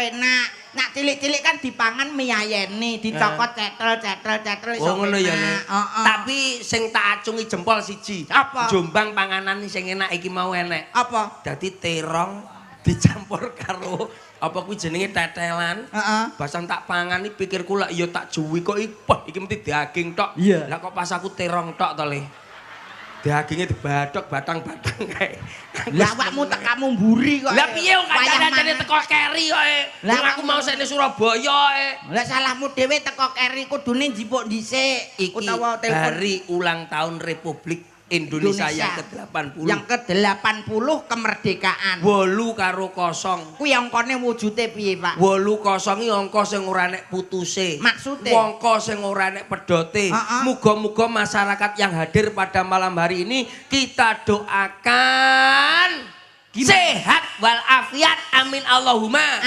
penak. Nak cilik-cilik kan dipangan miyayeni, dicokot cetel cetel cetel iso Oh, ngono ya, penak. Le. Heeh. Tapi sing tak acungi jempol siji. Apa? Jombang panganan sing enak iki mau enek. Apa? Dadi terong dicampur karo apa kuwi jenenge tetelan. Basan tak pangan iki pikirku lak ya tak juwi kok iki, wah, iki mesti daging tok. Lah kok pas aku terong tok to, Le. Dagingnya dibathok batang-batang kae. Lah awakmu tekamu mburi kok. Lah piye wong Wayah kancane mangan. Teko keri kok e. Lah Wong aku mau sene Surabaya e. Lah salahmu dhewe teko keri kudune njipuk dhisik Iki utawa telepon. Hari ulang tahun Republik Indonesia, yang ke-80. Yang ke-80 kemerdekaan. 8 karo 0. Kuwi angkane wujude piye, Pak? 80 iki angka sing ora nek putuse. Maksude? Angka sing ora nek pedote. Muga-muga masyarakat yang hadir pada malam hari ini kita doakan Gimana? sehat walafiat. Amin Allahumma.